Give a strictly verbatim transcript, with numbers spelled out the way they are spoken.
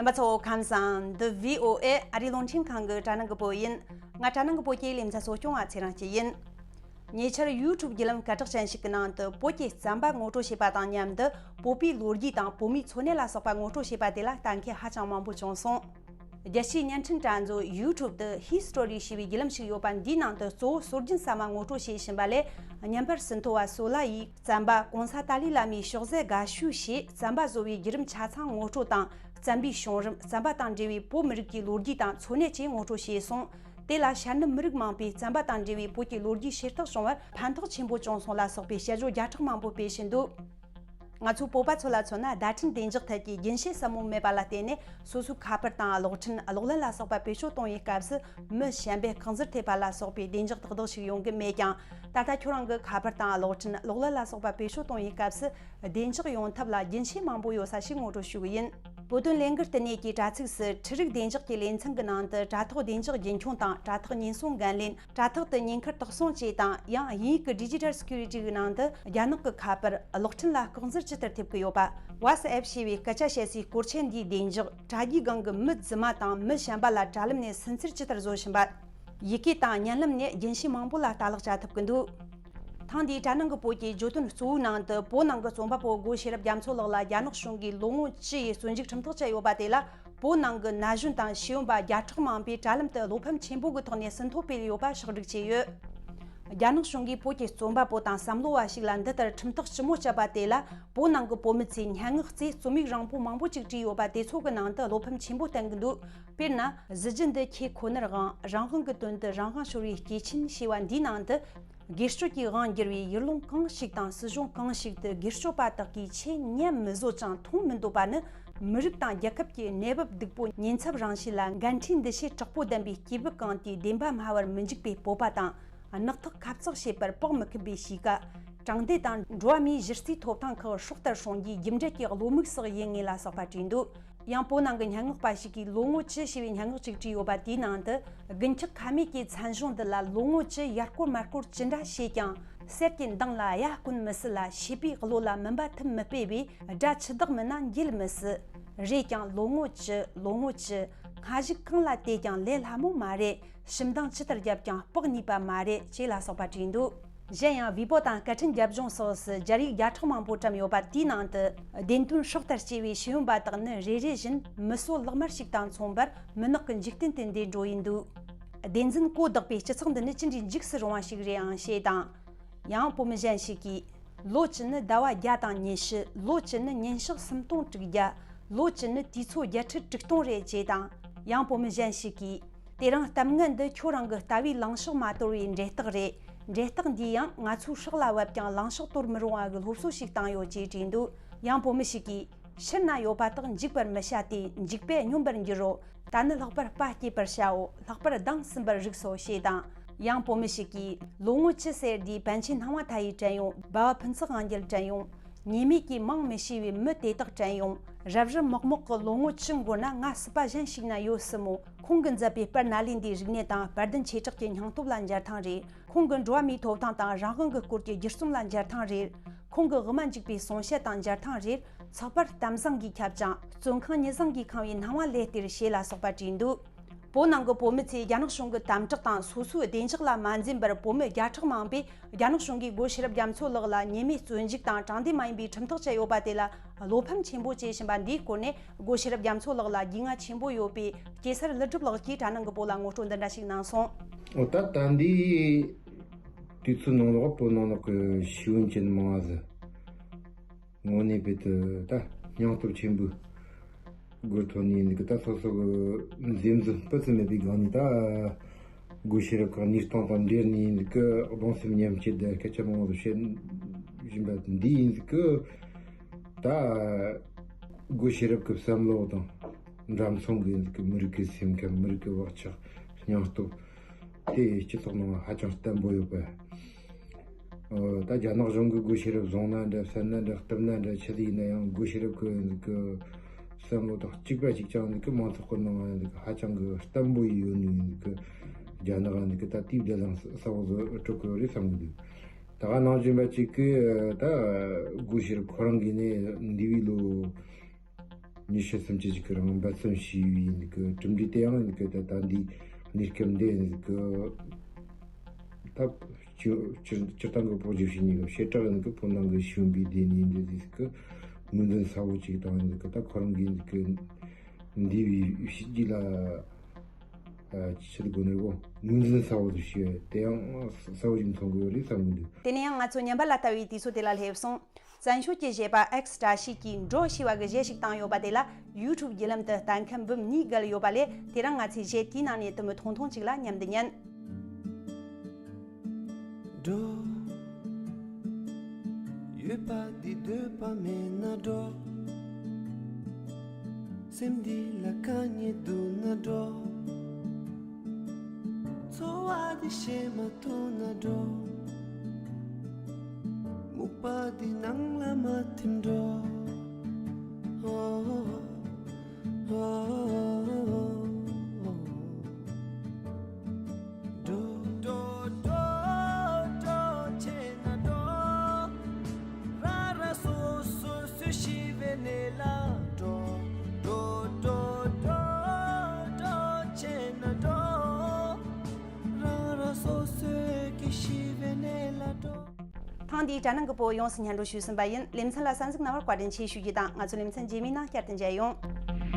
རྣམ་པ་ཚོ་ཁམས་བཟང་། འདི་བྷི་ཨོ་ཨེ་ཨ་རིའི་རླུང་འཕྲིན་ཁང་གི་དྲ་ནང་གི་བོད་ཡིན། ང་དྲ་ནང་གི་བོད་སྐད་ལས་མཛད་གཙོ་སྐྱོང་བ་ཚེ་རིང་སྐྱིད་ཡིན། ཉེ་ཆར་ཡུ་ཊུབ་བརྒྱུད་ལམ་སྐད་གྲགས་ཅན་ཞིག་གི་ནང་དུ་བོད་ཀྱི་རྩམ་པ་ངོ་སྤྲོད་བྱས་པ་དང་མཉམ་དུ་བོད་པའི་ལོ་རྒྱུས་དང་བོད་མིའི་འཚོ་གནས་ལ་སོགས་པ་ངོ་སྤྲོད་བྱས་པ་དེ་ལ་ལྟ་མཁན་ཧ་ཅང་མང་པོ་བྱུང་སོང་། རྒྱལ་སྤྱིའི་བརྙན་འཕྲིན་དྲ་མཛོད་ཡུ་ཊུབ་ཏུ་ཧི་སི་ཊོ་རི་ཞེས་པའི་བརྒྱུད་ལམ་ཞིག་ཡོད་པ་འདིའི་ནང་དུ་གཙོ་བོ་སྲོལ་རྒྱུན་ཟ་མ་ངོ་སྤྲོད་བྱེད་བཞིན་པ་ལས། བརྙན་པར་ཟིན་ཐོ་བ་སོ་ལ་ཡིས་རྩམ་པ་གོང་ས་ཏཱ་ལའི་བླ་མའི་ཕྱག་རྫས་དགའ་ཤོས་ཞེས་རྩམ་པ་བཟོ་བའི་བརྒྱུད་རིམ་ཆ་ཚང་ངོ་སྤྲོད་དང་། རྩམ་པའི་བྱུང་རིམ། རྩམ་པ་དང་འབྲེལ་བའི་བོད་མི་རིགས་ཀྱི་ལོ་རྒྱུས་དང་འཚོ་གནས་བཅས་ངོ་སྤྲོད་བྱས་སོང་། དེ་ལ་ཤར་ནུབ་མི་རིགས་མང་པོས་རྩམ་པ་དང་འབྲེལ་བའི་བོད་ཀྱི་ལོ་རྒྱུས་ཤེས་རྟོགས་བྱུང་བར་ཕན་ཐོགས་ཆེན་པོ་བྱུང་སོང་ལ་སོགས་པའི་དཔྱད་བརྗོད་བརྒྱ་ཕྲག་མང་པོ་སྤེལ་བཞིན་འདུག་ང་ཚོའི་བོད་པ་ཚོ་ལ་མཚོན་ན། བརྡ་འཕྲིན་བདེ་འཇགས་ཐད་ཀྱི་རྒྱུན་ཤེས་ཟབ་མོ་མེད་པ་ལ་བརྟེན་ནས། སོ་སོའི་ཁ་པར་དང་གློག་འཕྲིན། གློག་ཀླད་ལ་སོགས་པ་བེད་སྤྱོད་གཏོང་བའི་སྐབས་སུ། མི་གཞན་པས་བཀག་འཛུལ་ཐེབས་པ་ལ་སོགས་པའི་བདེ་འཇགས་ཏག་ཏག་ཞིག་ཡོང་གི་མེད་ཀྱང་། ད་ལྟ་ཁྱོད་རང་གི་ཁ་པར་དང་གློག་འཕྲིན། གློག་ཀླད་ལ་སོགས་པ་བེད་སྤྱོད་གཏོང་བའི་སྐབས་སུ། བདེ་འཇགས་ཡོང་ཐབས་ལ་རྒྱུན་ཤེས་མང་པོ་ཡོད་ས་ཞིག་ངོ་སྤྲོད་ཞུ་གི་ཡིན། བོད་དོན་ལས་འགུལ་བསྟི་གནས་ཀྱི་དྲ་ཚིགས་སུ། འཕྲུལ་རིག་བདེ་འཇགས་ཀྱི་ལེ་ཚན་གྱི་ནང་དུ། དྲ་ཐོག་བདེ་འཇགས་རྒྱུན་འཁྱོངས་དང་། དྲ་ཐོག་ཉེན་སྲུང་འགན་ལེན། དྲ་ཐོག་ཏུ་ཉེན་ཁར་དོགས་ཟོན་བཅས་དང་། ཡང་དབྱིན་ཡིག་གི་Digital Security གི་ནང་དུ། རྒྱ་ནག་གི་ཁ་པར། གློག་འཕྲིན་ལ་བཀག་འཛུལ་ཇི་ལྟར་ཐེབས་ཀྱི་ཡོད་པ། WhatsApp ཞེས་པའི་སྐད་ཆ་བཤད་སའི་སྐོར་ཆས་འདིའི་བདེ་འཇགས། དྲ་རྒྱའི་སྒང་གི་མི་རྫུན་མ་དང་མི་གཞན་པ་ལ་དྲ་ལམ་ནས་སུན་གཙེར་ཇི་ལྟར་བཟོ་བཞིན་པ། ཡི་གེ་དང་བརྙན་ལམ་ནས་རྒྱུན་ཤེས་མང་པོ་ལ་ལྟ་ཀློག་བྱ་ཐུབ་ཀྱི་འདུག་ཐེངས་འདིའི་དྲ་ནང་གི་བོད་ཀྱི་བརྗོད་དོན་གཙོ་བོའི་ནང་དུ། བོད་ནང་གི་རྩོམ་པ་པོ་སྒོ་ཤེས་རབ་རྒྱ་མཚོ་ལགས་ལ་རྒྱ་ནག་གཞུང་གིས་ལོ་ངོ་བཅུ་ཡི་བཙོན་འཇུག་ཁྲིམས་ཐག་བཅད་ཡོད་པ་དེ་ལ། བོད་ནང་གི་ན་གཞོན་དང་ཤེས་ཡོན་པ་བརྒྱ་ཕྲག་མང་པོས་དྲ་ལམ་དུ་བློ་ཕམ་ཆེན་པོ་གི་ཐོག་ནས་ཟིན་ཐོ་སྤེལ་ཡོད་པ་ཕྱོགས་སྒྲིག་བྱས་ཡོད། རྒྱ་ནག་གཞུང་གིས་བོད་ཀྱི་རྩོམ་པ་པོ་དང་བསམ་བློ་བ་ཞིག་ལ་འདི་ལྟར་ཁྲིམས་ཐག་ལྕི་མོ་བཅད་པ་དེ་ལ། བོད་ནང་གི་བོད་མི་ཚོས་སྙན་ངག་གཙོས་རྩོམ་ཡིག་རིང་པོ་མང་པོ་ཅིག་བྲིས་ཡོད་པ་དེ་ཚོ་གི་ནང་དུ་བློ་ཕམ་ཆེན་པོ་བསྟན་གྱི་འདུག་དཔེར་ན། གཟི་བརྗིད་འདི་ཁྱེད་ཁོ་ནར་དབང་། རང་དབང་གི་དོན་དུ་རང་དབང་ཤོར་བའི་སྐྱེས་ཆེན་ཞེས་པ་འདིའི་ནང་དུ། སྒེར་གཅོད་ཀྱི་དབང་བསྒྱུར་བའི་ཡུལ་ལུང་གང་ཞིག་དང་སྲིད་གཞུང་གང་ཞིག་ཏུ་སྒེར་གཅོད་པ་དག་གིས་ཆེས་ཉན་མི་བཟོད་ཅིང་མཐོང་མི་འདོད་པ་ནི། མི་རིགས་དང་རྒྱལ་ཁབ་ཀྱི་གནས་བབ་སྡུག་པོ། ཉེན་ཚབས་རང་བཞིན་ལ་འགན་འཁྲིའི་འདུ་ཤེས་དྲག་པོ་ལྡན་པའི་སྐྱེས་བུ་གང་དེའི་བདེན་པ་སྨྲ་བར་མི་འཇུག་པའི་སྤོབས་པ་དང་། རྣག་ཐག་ཁབ་གཙགས་བྱེད་པར་བག་མི་ཁུམ་པའི་གཤིས་ཀ། དྲང་བདེན་དང་འགྲོ་བ་མིའི་གཞི་རྩའི་ཐོབ་ཐང་ཁག་སྲོག་ལྟར་སྲུང་རྒྱུའི་རྒྱུ་འབྲས་ཀྱི་བློ་མིག་སོགས་ཡིན་ངེས་ལ་སོགས་པ་བྲིས་འདུག་ཡང་བོད་ནང་གི་སྙན་ངག་པ་ཞིག་གིས་ལོ་ངོ་བཅུ་ཞེས་པའི་སྙན་ངག་ཅིག་བྲིས་ཡོད་པ་དེའི་ནང་དུ། དགུན་ཆགས་ཁ་མེད་ཀྱི་མཚན་གཞུང་འདི་ལ། ལོ་ངོ་བཅུ་ཡར་སྐོར་མར་སྐོར་ཅི་འདྲ་བྱས་ཀྱང་། གསེར་གྱི་མདངས་ལ་གཡའ་བསྐོན་མི་སྲིད་ལ། བྱིས་པའི་བློ་ལ་མུན་པ་ཐིམ་མི་སྤེལ་བའི་སྒྲ་ཆུ་དག་མིན་ན་འགྱེལ་མི་སྲིད། རེད་ཀྱང་ལོ་ངོ་བཅུ། ལོ་ངོ་བཅུ། སྔ་གཞུག་གང་ལ་བལྟས་ཀྱང་ལས་སླ་མོ་མ་རེད། ཞིབ་འདང་ཇི་ལྟར་བརྒྱབ་ཀྱང་བག་ཉིད་པ་མ་རེད། ཅེས་ལ་སོགས་པ་བྲིས་འདུག་གཞན་ཡང་བི་པོ་དང་སྐད་འཕྲིན་རྒྱབ་ལྗོངས་སོགས་སུ་སྦྱར་ཡིག་བརྒྱ་ཕྲག་མང་པོ་བཀྲམ་ཡོད་པ་དེའི་ནང་དུ། བདེན་དོན་སྲོག་ལྟར་གཅེས་པའི་ཤེས་ཡོན་པ་དག་ནི་རེ་རེ་བཞིན་མི་སོ་ལག་དམར་ཞིག་དང་མཚུངས་པར་མུན་ནག་གི་འཇིག་རྟེན་དུ་འདྲེས་འགྲོ་ཡི་འདུག་བདེན་རྫུན་གོ་བདག་པའི་སྤྱི་ཚོགས་འདི་ནི་ཅི་འདྲའི་འཇིགས་སུ་རུང་བ་ཞིག་རེད་ཨང་ཞེས་དང་། ཡང་བོད་མི་གཞན་ཞིག་གིས། ལོ་བཅུ་ནི་ཟླ་བ་བརྒྱ་དང་ཉི་ཤུ། ལོ་བཅུ་ནི་ཉིན་ཞག་སུམ་སྟོང་དྲུག་བརྒྱ། ལོ་བཅུ་ནི་དུས་ཚོད་བརྒྱད་ཁྲི་དྲུག་སྟོང་རེད་ཅེས་དང་། ཡང་བོད་མི་གཞན་ཞིག་གིས། དེ་རིང་གཏམ་ངན་འདི་ཁྱོད་རང་གི་ལྟ་བའི་ལངས་ཕྱོགས་མ་དོར་བའི་འབྲས་རྟགས་རེད། འབྲས་རྟགས་འདིས་ཡང་ང་ཚོའི་སྲོག་ལ་བབ་ཀྱང་ལངས་ཕྱོགས་དོར་མི་རུང་བ་གི་སློབ་གསོ་ཞིག་བཏང་ཡོད་ཅེས་བྲིས་འདུག་ཡང་བོད་མི་ཞིག་གིས། ཕྱིར་ན་ཡོད་པ་དག་འཇིག་པར་མི་བྱ་སྟེ། འཇིག་པས་སྙོམས་པར་འགྱུར་རོ། ད་ནི་ལྷག་པར་དཔའ་སྐྱེད་པར་བྱའོ། ལྷག་པར་སྡང་ཟིན་པར་རིགས་སོ། ཞེས་དང་། ཡང་བོད་མི་ཞིག་གིས། ལོ་ངོ་བཅུ་ཟེར་དུས་པཎ་ཆེན་སྣང་བ་མཐའ་ཡས་དྲན་ཡོང་། སྦལ་བ་ཕུན་ཚོགས་དབང་རྒྱལ་དྲན་ཡོང་། ཉེས་མེད་ཀྱིས་མང་མི་ཤེས་པའི་མི་དེ་དག་དྲན་ཡོང་། རབ་རིབ་མོག་མོག་གི་ལོ་ངོ་བཅུ་འགོར་ན་ང་སྲིད་པ་གཞན་ཞིག་ན་ཡོད་སྲིད་མོད། ཁོང་གིས་མཛད་པའི་དཔལ་ནཱ་ལེནྡྲའི་རིག་གནས་དང་དཔལ་ལྡན་ཆོས་གྲགས་ཀྱི་སྙིང་སྟོབས་ལ་མཇལ་ཐང་རེད། ཁོང་གི་འགྲོ་བ་མིའི་ཐོབ་ཐང་དང་རང་དབང་གི་སྐོར་གྱི་བརྒྱུད་རྩོམ་ལ་མཇལ་ཐང་རེད། ཁོང་གི་དབུ་མ་འཇུག་པའི་གསུང་བཤད་དང་མཇལ་ཐང་རེད། ཚགས་པར་གཏམ་བཟང་གིས་ཁྱབ་ཅིང་བཙོན་ཁང་མྱི་བཟང་གིས་ཁེངས་པའི་སྣང་བ་ལས་སྟེར། ཞེས་ལ་སོགས་པ་བྲིས་འདུག་བོད་ནང་གི་བོད་མི་ཚོས་རྒྱ་ནག་གཞུང་གི་དམ་དྲག་དང་སོ་སོའི་བདེ་འཇགས་ལ་མ་འཛེམ་པར་བོད་མི་བརྒྱ་ཕྲག་མང་པོས་རྒྱ་ནག་གཞུང་གིས་སྒོ་ཤེས་རབ་རྒྱ་མཚོ་ལགས་ལ་ཉེས་མེད་བཙོན་འཇུག་དང་དྲང་བདེན་མ་ཡིན་པའི་ཁྲིམས་ཐག་བཅད་ཡོད་པ་དེ་ལ་བློ་ཕམ་ཆེན་པོ་སྐྱེས་བཞིན་པ་འདིའི་སྐོར་ནས། སྒོ་ཤེས་རབ་རྒྱ་མཚོ་ལགས་ལ་རྒྱུས་མངའ་ཆེན་པོ་ཡོད་པའི་གེ་སར་ཀླུ་སྒྲུབ་ལགས་ཀྱིས་དྲ་ནང་གི་བོད་ལ་ངོ་སྤྲོད་འདི་འདྲ་ཞིག་གནང་སོང་། འོ་ད་ད་འདིའི་དུས་ཚོད་ནང་ལོགས་བོད་ནང་ལོགས་ཀྱི་ཤེས་ཡོན་ཅན་མང་བ་ཟིག་ངོ་ནས་བོད་དུ་ད་སྙིང་སྟོབས་ཆེན་པོའི་སྒོ་ཐོག་ནས་འདི་གི་ད་སོ་སོ་གི་འཛེམ་ཟོན་སྤུ་ཙམ་མེད་པའི་སྒང་ནས་ད་སྒོ་ཤེས་རབ་ཀྱི་གནས་སྟངས་དང་འབྲེལ་ནས་འདི་གི་གདུང་སེམས་མཉམ་སྐྱེད་དང་སྐད་ཆ་མང་བོ་བཤད་བཞིན་པ་འདི་ཡིན་འདི་གི། ད་སྒོ་ཤེས་རབ་ཀྱི་བསམ་བློ་དང་འདྲ་མཚུངས་ཀྱི་འདི་གི་མི་རིགས་ཀྱི་སེམས་ཁམས། མི་རིགས་ཀྱི་བག་ཆགས། སྙིང་སྟོབས་དེ་སྤྱི་ཚོགས་ནང་ཧ་ཅང་བརྟན་པོ་ཡོད་པ། ཨོ་ད་རྒྱ་ནག་གཞུང་གིས་སྒོ་ཤེས་རབ་བཟུང་ན་འདྲ། བསད་ན་འདྲ། གཏུབ་ན་འདྲ། ཆི་ཟིག་ཡིན་ན་ཡང་སྒོ་ཤེས་རབ་ཀྱི་འདི་གི་བསམ་བློ་དང་གཅིག་པ་གཅིག་རྐྱང་འདི་གི་མང་ཚོགས་ཀྱི་ནང་འདི་གི་ཧ་ཅང་གི་བརྟན་པོ་ཡིན་ཡོད་ནི་འདི་གི་རྒྱ་ནག་འདི་གི་ད་དེའི་བདེ་ལང་གསལ་བོ་བཟོ་སྤྲོད་གི་ཡོད་རེད་བསམ་གི་འདུག་ད་ག་ནང་བཞིན་པ་གཅིག་གི་ད་སྒོ་ཤེས་རབ་ཁོ་རང་གིས་ནི་འདས་པའི་ལོ་ ཉི་ཤུ་སུམ་ཅུ་ཞིག་གི་རིང་འབད་བརྩོན་བྱས་ཡིན་གི་གྲུབ་འབྲས་དེ་ཡང་ཡིན་གི་ད་ད་འདི་གནས་སྐབས་འདི་ཡིན་གི་ད་སྤྱི་སྤྱིར་བཏང་གི་སྤོ་སྒྱུར་བྱས་ནས་གི་བྱེ་བྲག་ཡིན་གི་བོད་ནང་གི་ཞུ་བའི་སྡེ་ནས་འདི་ཟིག་གི་ངོས་འཛིན་གསལ་བོ་ཅིག་དང་ཡིན་གི་ད་ཁོ་རང་གིས་ཡིན་གི་འདི་བའི་ཕྱི་རྒྱལ་ལ་ཆེད་དགོས་ནོ་གོ་ངོས་འཛིན་གསལ་བོ་ཞིག་དེ་ཡང་གསལ་བོ་ཞིག་མཚོན་དགོས་རེད་བསམ་གི་འདུག་དེ་ནས་ཡང་ང་ཚོ་ཉམས་པ་ལ་ལྟ་བའི་དུས་ཚོད་དེ་ལ་སླེབས་སོང་། བཙན་བྱོལ་གྱི་གཞས་པ་ཨེག་སི་བཀྲ་ཤིས་ཀྱིས་འགྲོ་ཞེས་པ་གི་གཞས་ཤིག་བཏང་ཡོད་པ་དེ་ལ་ཡུ་ཊུབ་བརྒྱུད་ལམ་དུ་ལྟ་མཁན་འབུམ་གཉིས་བརྒལ་ཡོད་པ་ལས་དེ་རིང་ང་ཚོས་གཞས་དེའི་ནང་ནས་དུ་མི་ཐུང་ཐུང་ཅིག་ལ་མཉམ་དུ་ཉན། འགྲོ། ཡོད་པ་འདི་འདོད་པ་མེད་ན་འགྲོ། སེམས་འདི་ལ་དཀའ་ངལ་འདུག་ན་འགྲོ། འཚོ་བ་འདི་བྱེད་མ་ཐུབ་ན་འགྲོ། སྨུག་པ་འདི་ནང་ལ་མ་ཐིམ་འགྲོ། འགྲོ། འགྲོ་འགྲོ་འགྲོ་བྱས་ན་འགྲོ། རང་རང་སོ་སོ་སུ་ཤི་བའི་གནས་ལ་འགྲོ། འགྲོ་འགྲོ་འགྲོ་འགྲོ་བྱས་ན་འགྲོ། རང་རང་སོ་སོའི་གི་ཤི་བའི་གནས་ལ་འགྲོ། ཐེངས་འདིའི་དྲ་ནང་གི་བོད་ཡོངས་སུ་སྙན་སྒྲོན་ཞུས་ཟིན་པ་ཡིན། ལེ་ཚན་ལ་གསན་གཟིགས་གནང་བར་བཀའ་དྲིན་ཆེ་ཞུ་རྒྱུ་དང་ང་ཚོ་ལེ་ཚན་རྗེས་མའི་ནང་བསྐྱར་དུ་མཇལ་ཡོང་།